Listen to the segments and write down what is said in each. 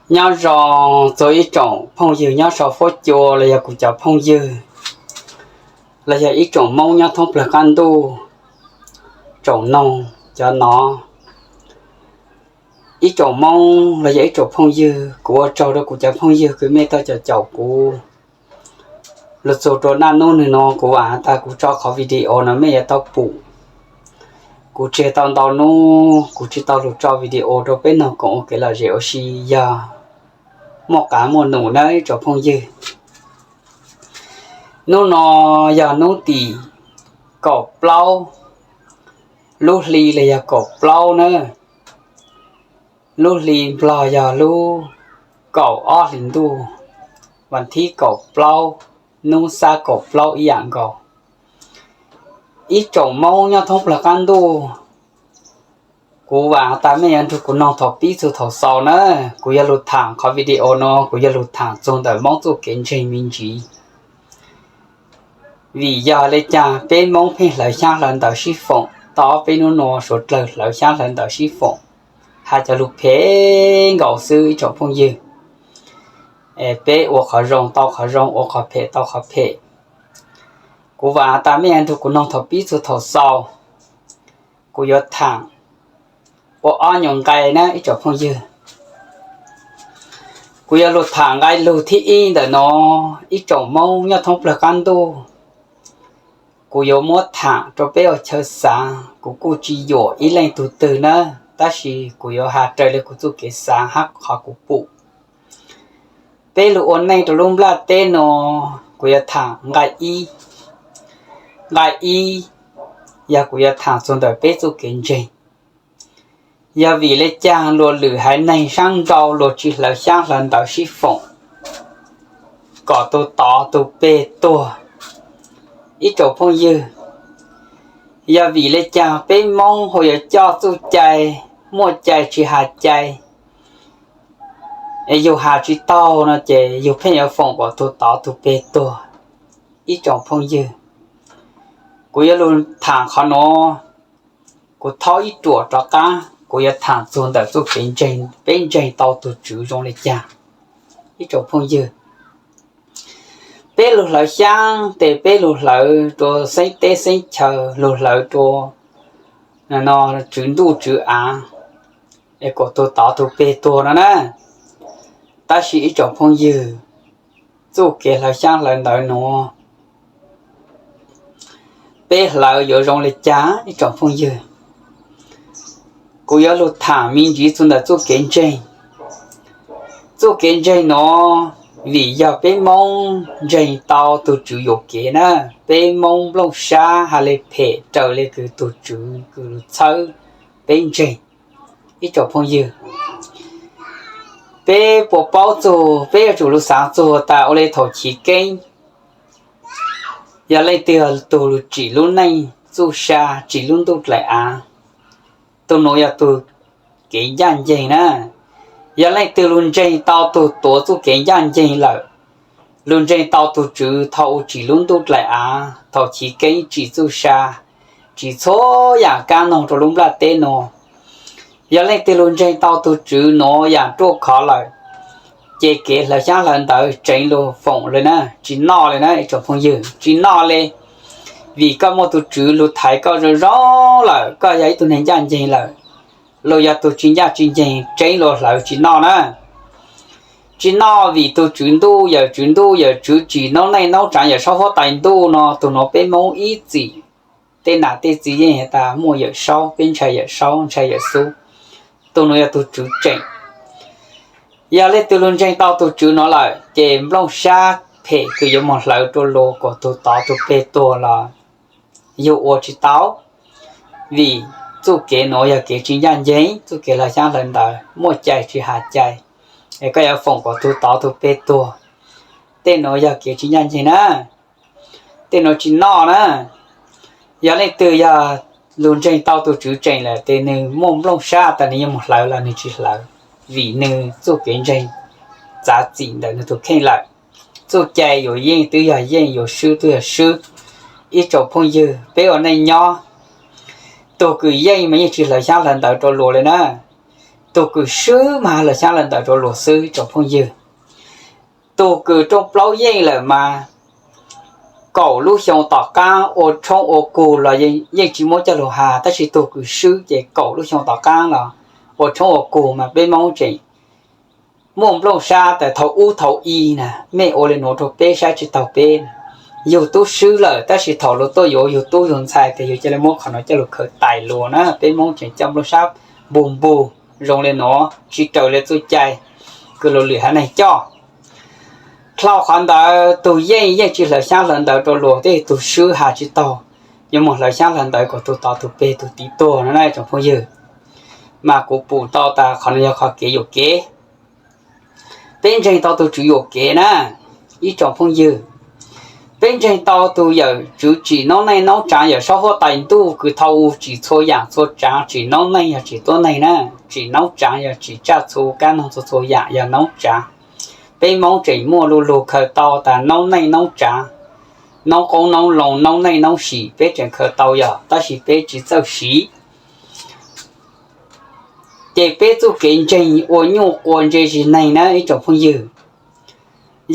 Nyob zoo txog ib tsoom phooj ywg nyob sau fuab cua los yog kuv cov phooj ywg, los yog ib tsoom Hmoob nyob thoob plawg qab ntuj, tsoom noog cov nov. Ib tsoom Hmoob los yog ib tsoom phooj ywg, kuv ua tsaug rau kuv cov phooj ywg kws mej tau caum caum kuv lug txug rua naj nub nwg no. Kuv vaam has tas kuv tso qhov video no mej yuav tau pum. Kuv tsis tau ntau nub kuv tsis tau lug tso video rua peb noog koom ua kev lom zem ua si yog muaj qav muaj num nawb ib tsoom phooj ywg. Nub no yog nub tim kaum plaub lub hli los yog kaum plaub na. Lub hli Nplog yog lub kaum ob hlis ntuj, vas thib kaum plaub, nub xab kaum plaub ib yaam nkaus. Ib tsoom Moob nyob thoob plawg qaab ntuj, kuv vaam tas mej yuav nrug kuv noog thaum pib txug thaum xaus na. Kuv yuav lug thaam qhov video no, kuv yuav lug thaam txug ntawm Moob txuj kev ntseeg me ntsis. Vim yog le caag peb Moob pheej hlawv xyaab hlawv ntawv sib foom, tau ob peb nub nuav suav dlawg hlawv xyaab hlawv ntawv sib foom, has cov lug phem nkaus xwb ib tsoom phooj ywg. Peb ua qhov zoo tau qhov zoo, ua qhov phem tau qhov phem. Kuv vaam tas mej yuav nrug kuv noog thaum pib txug thaum xaus. Kuv yuav thaam ua ob nyuas nqai na ib tsoom phooj ywg. Kuv yuav lug thaam nqai lug thib ib ntawm no, ib tsoom Moob nyob thoob plawg qaab ntuj. Kuv yuav muab thaam rua peb ua chaw xaav, kuv kuj tsis yuam ib leej tug twg na, tab sis kuv yuav has raws le kuv txuj kev xaav hab qhov kuv pum. Peb lug ua neej rua lub nplaj teb no, kuv yuav thaam nqai ib. Nqai ib yog kuv yuav thaam txug ntawm peb txuj kev ntseeg. Yog vim le caag luas lwm haiv neeg saab nrau luas tsis hlawv xyaab hlawv ntawv sib foom kom tug tod tug peg tuag? Ib tsoom phooj ywg, yog vim le caag peb Moob hu yuav coj txuj cai, muaj cai tsis has cai, es yug has tsis taug no ces yug pheej yuav foom kom tug tod tug peg tuag. Ib tsoom phooj ywg, kuv yuav lug thaam qhov nuav, kuv thaub ib ruam rov qaab, kuv yuav thaam txug ntawm txuj kev ntseeg, peb ntseeg tau tug Tswv zoo le caag. Ib tsoom phooj ywg, peb lug hlawv xyaab tes peb lug hlawv rua xeeb teb xeeb chaw, lug hlawv rua no tswv ntuj tswv av, es kom tug tod tug peg tuag no na. Tab sis ib tsoom phooj ywg, txuj kev hlawv xyaab hlawv ntawv nuav, peb hlawv yuav zoo le caag ib tsoom phooj ywg? Kuv yuav lug thaam me ntsis txug ntawm txuj kev ntseeg. Txuj kev ntseeg nuav, vim yog peb Moob ntseeg tau tug Tswv yuam kev na, peb Moob nplooj sab has le phem raws le kws tug Tswv kws lug txhawb peb ntseeg. Ib tsoom phooj ywg, peb puas paub txug, peb yuav tsum lug xaav txug tas ua le thaum chiv keeb, yog leej twg yog tug lug tsim lub neej txuj sa, tsim lub ntuj dlaim av, tug nuav yog tug kev ncaj ncees na. Yog leej twg lug ntseeg tau tug tuav txuj kev ncaj ncees lawm, lug ntseeg tau tug Tswv thaum u tsim lub ntuj dlaim av, thaum chiv keeb tsim txuj sa, tsim txhua yaam kaab noog rua lub nplaj teb nuav, yog leej twg lug ntseeg tau tug Tswv nuav yaam ruaj khov lawm, ces kev hlawv xyaab hlawv ntawv tseev lug foom le na, tsis noj le na ib tsoom phooj ywg, tsis noj le. Vim koj muaj tug Tswv lug thaiv koj zoo zoo lawm, koj yog ib tug neeg ncaj ncees lawm, lug yog tug tsis ncaj tsis ncees tseeb lug hlawv tsis noj na. Tsis noj vim tug Tswv ntuj, yawm Tswv ntuj, yawm Tswv tsim noob neej noob tsaav, yawm saub huab tais ntuj no, tug nuav peb Moob ib txhis, tej nam tej txiv yeej has tas muaj yawm saub, peb ntshai yawm saub ntshai yawm xub. Tug nuav yog tug Tswv tseem. Yog leej twg lug ntseeg tau tug Tswv nuav lawm ces nplooj sab phem kws yuav moog hlawv rua luas kom tug tod tug peg tuag los yug ua tsis tau, vim txuj kev nuav yog kev tsis ncaj ncees, txuj kev hlawv xyaab hlawv ntawv, muaj cai tsis has cai, es koj yuav foom kom tug tod tug peg tuag. Tej nuav yog kev tsis ncaj ncees na. Tej nuav tsis noj na. Yog leej twg yog lug ntseeg tau tug Tswv tseem lawm ces nwg muaj nplooj sab tas nwg yuav moog hlawv los nwg tsis hlawv, vim nwg txuj kev ntseeg txav txim ntawm nwg tug kheej lawm. Txuj cai yuav yeej twb yog yeej, yuav swb twb yog swb. Ib tsoom phooj ywg, peb ua neej nyob, tug kws yeej mas yeej tsis hlawv xyaab hlawv ntawv rua luas le na. Tug kws swb mas hlawv xyaab hlawv ntawv rua luas xwb tsoom phooj ywg. Tug kws rooj plaub yeej lawm mas kaum lub xyoo tom qaab ua tshoob ua kug los yeej tsi muab coj lug has, tab sis tug kws swb ces kaum lub xyoo tom qaab los ua tshoob ua kug mas peb Moob tseem muaj nplooj sab tas thaum ub thaum i na, mej ua le nuav rua peb saib tsi taug peb. Yug tub swb lawm tab sis thaum luag tuaj yuav yug tub yug ntxhais tes yug ca le muab qhov nuav coj lug khaws tais luas na, peb Moob tseem coj nplooj sab npug npug zoo le nuav tsi raws le txuj cai kws luas lwm haiv neeg coj. Dlhau qhov ntawd tug yeej yeej tsi hlawv xyaab hlawv ntawv rua luas, tug swb has tsi taug yuav moog hlawv xyaab hlawv ntawv kom tug tod tug peg tug tiv tuag no na tsoom phooj ywg. Mas kuv pum tau tas qhov nuav yog qhov kev yuam kev. Peb ntseeg tau tug Tswv yuam kev na, ib tsoom phooj ywg. Peb ntseeg tau tug yawm Tswv tsim noob neej noob tsaav, yawm saub huab tais ntuj kws thaus tsim txhua yaam txhua tsaav, tsim noob neej yog tsim tuab neeg na, tsim noob tsaav yog tsim tsaj txhu kab noog txhua txhua yaam yog noob tsaav. Peb Moob tseem muaj lu lug khaws tau tas noob neej noob tsaav, noob qoob noob loo noob neej noob sim peb tseem khaws tau yog, tab sis peb tsi txawj siv. Ces peb txuj kev ntseeg ua nyuj ua ntse zis neeg na ib tsoom phooj ywg.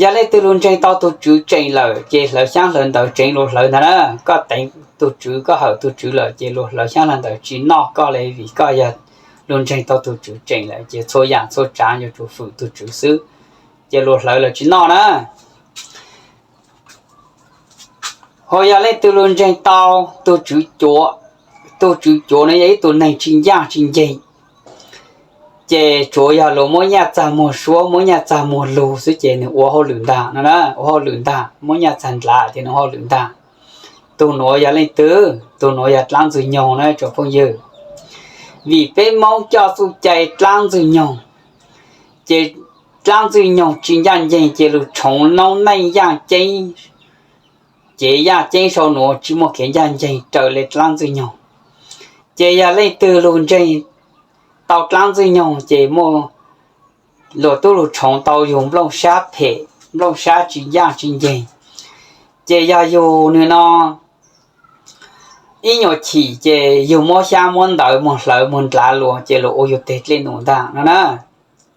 Yog leej twg lug ntseeg tau tug Tswv tseem lawm ces hlawv xyaab hlawv ntawv tseev lug hlawv ntag na. Koj teev tug Tswv koj hawm tug Tswv lawm ces lug hlawv xyaab hlawv ntawv tsi noj koj le, vim koj yog lug ntseeg tau tug Tswv tseem lawm ces txhua yaam txhua tsaav yuav tsum fwm tug Tswv xwb, ces lug hlawv lawm tsi noj na. Ho yog leej twg lug ntseeg tau tug Tswv cuav, tug Tswv cuav no yog ib tug neeg tsi ncaaj tsi nceeg, ces tsuav yog luas muab nyaj txag muag suab muab nyaj txag muag lug xwb ces nwg ua hauj lwm ntag no na, ua hauj lwm ntag, muab nyaj txag ndlav ces nwg ua hauj lwm ntag. Tug nuav yog leej twg? Tug nuav yog dlaab ntxwg nyoog na tsoom phooj ywg. Vim peb Moob coj txuj cai dlaab ntxwg nyoog, ces dlaab ntxwg nyoog tsi ncaaj nceeg ces lug tshoov noob neej yaaj ceeb, cev yaaj ceeb sau nuav tsi muaj kev ncaaj nceeg raws le dlaab ntxwg nyoog. Ces yog leej twg lug ntseeg tau dlaab ntxwg nyoog ces muaj luas tub lug tshoov tau yug nplooj sab phem, nplooj sab tsi ncaaj tsi nceeg. Ces yog yug nwg no ib nyuas chim ces yug muab xyaab muab ntawv muag hlawv muag ndlav luas ces luas ua yug teg dlej num ntag no na.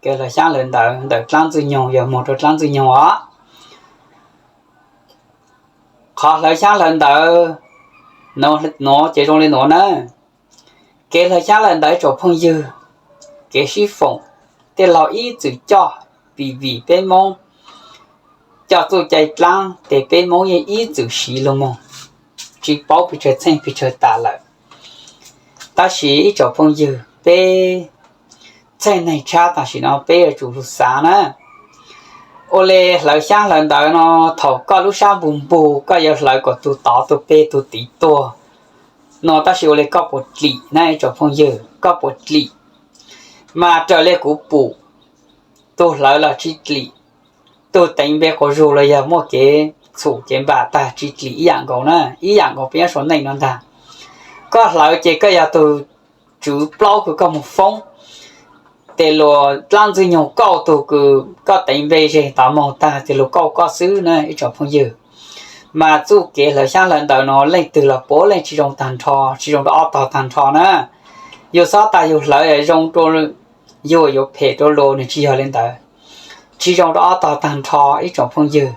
Kev hlawv xyaab hlawv ntawv ntawm dlaab ntxwg nyoog yog muag rua dlaab ntxwg nyoog os. Qhov hlawv xyaab hlawv ntawv nuav ces zoo le nuav na. Kev hlawv xyaab hlawv ntawv tsoom phooj ywg, kev sib foom, tej laug ib txwm coj, vim vim peb Moob coj txuj cai dlaab tes peb Moob yeej ib txwm siv lug moog, tsi paub pes tsawg txheej pes tsawg tas lawm. Tab sis ib tsoom phooj ywg, peb txheej neeg tshab tam sim no peb yuav tsum lug xav na. Ua le hlawv xyaab hlawv ntawv no, thaum koj lub sab npug npug koj yuav hlawv kom tug tod tug peg tug tiv tuag no, tab sis ua le koj puas dlim na ib tsoom phooj ywg, koj puas dlim? Mas raws le kuv pum, tug hlawv los tsi dlim, tug teev npe quas zug los yog muaj kev txhum kev npam tag tsi dlim ib yam nkaus na, ib yam nkaus peb nyob sau neej no ntag. Koj hlawv ces koj yog tug tswv plaub kws koj moog foob, tes luas dlaab ntxwg nyoog kauj tug kws koj teev npe zeg tod moog tag tes luas kauj koj xwb na ib tsoom phooj ywg. Mas txuj kev hlawv xyaab hlawv ntawv no leej twg los puav leej tsi zoo tag nrho, tsi zoo rua ob tog tag nrho na. Yug xob tas yug hlawv zoo rua yug yuav phem rua luas, nwg tsi yog le ntawd. Tsi zoo rua ob tog tag nrho ib tsoom phooj ywg.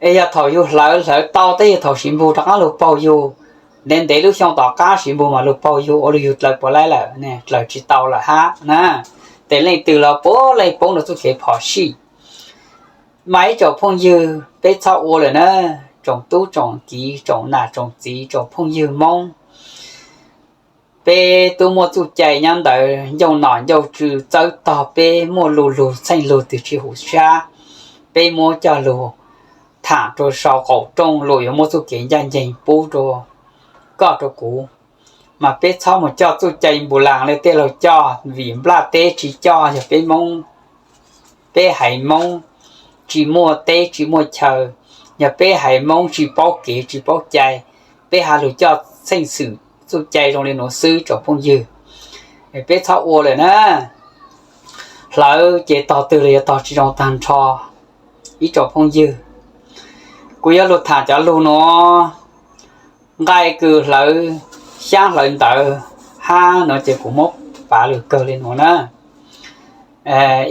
Es yog thaum yug hlawv hlawv tau, tab yog thaum siv npug rov qaab lug paug yug, ntev ntev lub xyoo tom qaab siv npug mas lug paug yug ua le yug dlawg puas laib lawm, dlawg tsi tau lawm hab na. Tes leej twg los puav leej poob rua txuj kev phom sij. Mas ib tsoom phooj ywg, peb txhob ua lawm na, tsoom tub tsoom kiv tsoom nam tsoom txiv tsoom phooj ywg Moob. Peb tub muaj txuj cai nyob ntawd ncauj nom ncauj tswv txawb tog peb muaj lu lug txheej lug twg tsi hum sab, peb muab coj lug tham rua sau qaum rooj, luas yuav muaj txuj kev ncaaj nceeg pub rua koj rua kuv. Mas peb txhob mus coj txuj cai npus laas le tej laug coj, vim nplaj teb tsi coj, yog peb Moob, peb haiv Moob tsi muaj teb tsi muaj chaw, yog peb haiv Moob tsi paub kev tsi paub cai, peb has lug coj txheej xwm txuj cai zoo le nuav xwb tsoom phooj ywg. Peb txhob ua lawm na. Hlawv ces tog twg los yuav tog tsi zoo tag nrho ib tsoom phooj ywg. Kuv yuav lug tham cov lug nuav, nqai kws hlawv xyaab hlawv ntawv hab no ces kuv muab pav lug kawg le nuav na.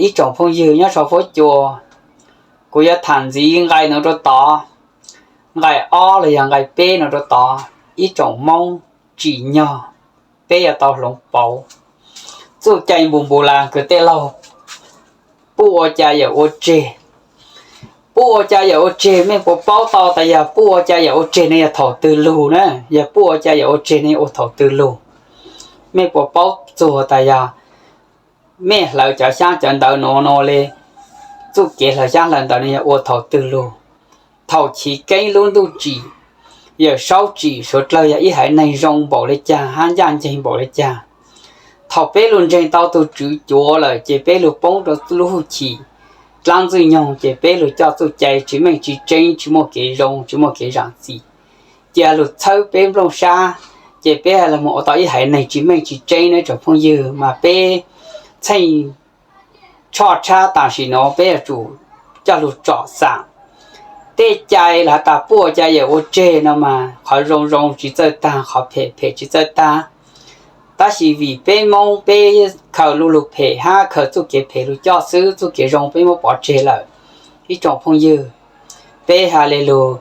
Ib tsoom phooj ywg nyob sau fuab cua, kuv yuav tham ntxiv nqai nuav rua tod, nqai ob los yog nqai peb nuav rua tod, ib tsoom Moob tsim nyog peb yuav tau hloov pauv txuj cai npu npu las kws tej laug puj ua ca yawm ua tseg. Puj ua ca yawm ua tseg, mej puas paub tau tas yog puj ua ca yawm ua tseg ne yog thaum twg lug na? Yog puj ua ca yawm ua tseg ne ua thaum twg lug? Mej puas paub txuag tas yog mej hlawv cov xyaab cov ntawv nuav nuav le, txuj kev hlawv xyaab hlawv ntawv ne yog ua thaum twg lug? Thaum chiv keeb lub ntuj tsim, yawm saub tsim suav dlawg yog ib haiv neeg zoo npaum le caag hab ncaaj nceeg npaum le caag. Thaum peb lug ntseeg tau tug Tswv cuav lawm ces peb lug poob rua lub hwj chim dlaab ntxwg nyoog ces peb lug coj txuj cai tsis meej tsis tseeb, tsis muaj kev zoo, tsis muaj kev zaam txim. Ces lug txhawb peb nplooj sab, ces peb lug moog ua tau ib haiv neeg tsis meej tsis tseeb na tsoom phooj ywg. Mas peb txheej tshoj tshab tam sim nuav peb yuav tsum coj lug tsom xam tej cai los has tas puj ua ca yawm ua tseg no mas qhov zoo zoo tsis txawj tag, qhov phem phem tsis txawj tag. Tab sis vim peb Moob peb khaws lu lug phem hab khaws txuj kev phem lug coj xwb, txuj kev zoo peb muab pov tseg lawm. Ib tsoom phooj ywg, peb has le lug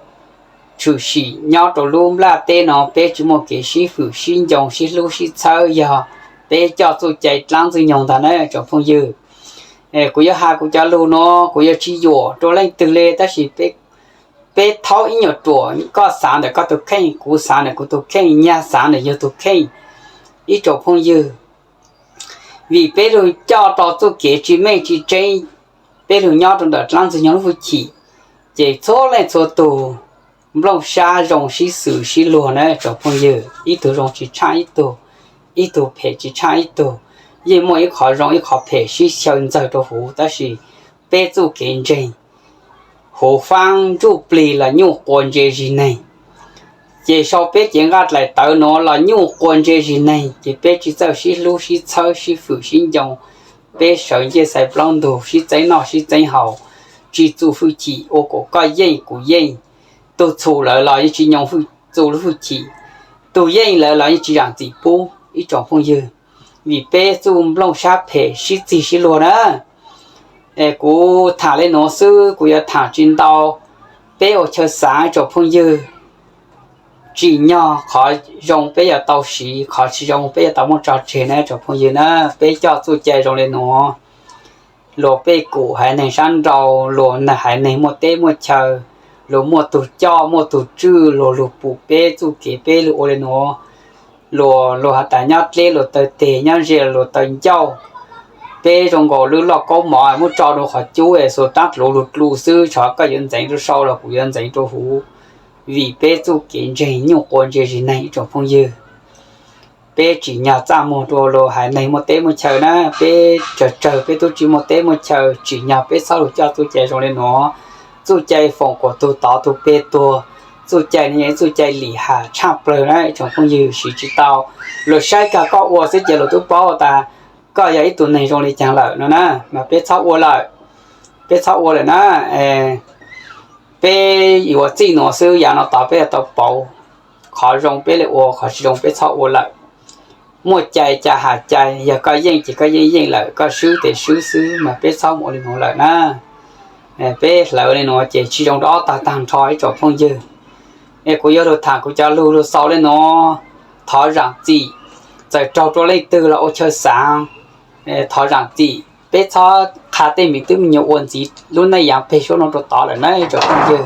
tshwm sim nyob rau lub nplaj teb no peb tsis muaj kev sib fwm sib ncoo sib hlub sib txhawb yog peb coj txuj cai dlaab ntxwg nyoog ntag na tsoom phooj ywg. Kuv yuav has kuv cov lug nuav kuv yuav tsis yuam rua leej twg le, tab sis peb thaub ib nyuag ruam, koj xaav ntawm koj tug kheej, kuv xaav ntawm kuv tug kheej, nyag xaav ntawm yug tug kheej. Ib tsoom phooj ywg, vim peb lug coj tau txuj kev tsis meej tsis tseeb, peb lug nyob rau ntawm dlaab ntxwg nyoog lub hwj chim, ces txhua leej txhua tug nplooj sab zoo sib xws sib luag na tsoom phooj ywg, ib tug zoo tsis tshaaj ib tug, ib tug phem tsis tshaaj ib tug, yeej muaj ib qhov zoo ib qhov phem sib xyaw ntxawg rau huv. Tab sis peb txuj kev ntseeg, huv faab ntsuj plig los nyuj qua ntse zis neeg, ces sau peb cev nqaj dlaim tawv nuav los nyuj qua ntse zis neeg, ces peb tsis txawj sib hlub sib txhawb sib fwm sib ncoo, peb sawv ncej xais plaub ntug sib txeeb noj sib txeeb haus, tsis txu hwj chim ua kom koj yeej kuv yeej, tug txhum lawm los yeej tsis nyoo txu lub hwj chim, tug yeej lawm los yeej tsis zaam txim pub ib tsoom phooj ywg. Vim peb txuj nplooj sab phem sib txig sib luag na. Es kuv tham le nuav xwb, kuv yuav tham tsis ntau. Peb ua chaw xaav ib tsoom phooj ywg, tsim nyog qhov zoo peb yuav tau siv, qhov tsis zoo peb yuav tau muab tso tseg na tsoom phooj ywg na. Peb coj txuj cai zoo le nuav, luag pej kum haiv neeg sab nraud, luag haiv neeg muaj teb muaj chaw, luag muaj tug coj muaj tug tswj, luag lug pum peb txuj kev peb lug ua le nuav. Luag, luag has tas nyob dleb luag taw teg, nyob ze luag taw ncauj. Peb zoo nkaus lub lauj kaub mov muab tso rau qhov cub es xuas taab dluv lug dlu xwb, txhob koj yuav ntxeev rau sau los kuv yuav ntxeev rau huv. Vim peb txuj kev ntseeg nyuj qua ntse zis neeg ib tsoom phooj ywg. Peb tsim nyog txaj muag rua luag haiv neeg muaj teb muaj chaw na, peb tsawg tsawg peb tub tsis muaj teb muaj chaw, tsim nyog peb txhob lug coj txuj cai zoo le nuav. Txuj cai foom kuas tug tod tug peg tuag, txuj cai no yog ib txuj cai lim ham tshaj plawg na ib tsoom phooj ywg, siv tsis tau. Luag saib kag koj ua xwb ces luag tub paub tas koj yog ib tug neeg zoo li caag lawm no na, mas peb txhob ua lawm. Peb txhob ua lawm na. Peb yuav txij nuav xwb, yav no tod peb yuav tau pauv qhov zoo peb le ua, qhov tsis zoo peb txhob ua lawm. Muaj cai cas has cai, yog koj yeej ces koj yeej yeej lawm, koj swb ces swb xwb, mas peb txhob ua li nuav lawm na. Peb hlawv li nuav ces tsis zoo rau ob tag tag nrho ib tsoom phooj ywg. Es kuv yuav lug tham kuv cov lug lug xaus le nuav, thov zaam txim. Txawm raug rua leej twg los ua chaw xaav, thov zaam txim. Peb txhob qha tej me tub me nyuam ua ntxiv lub neej yaav peg suab nuav rua tod lawm na ib tsoom phooj ywg.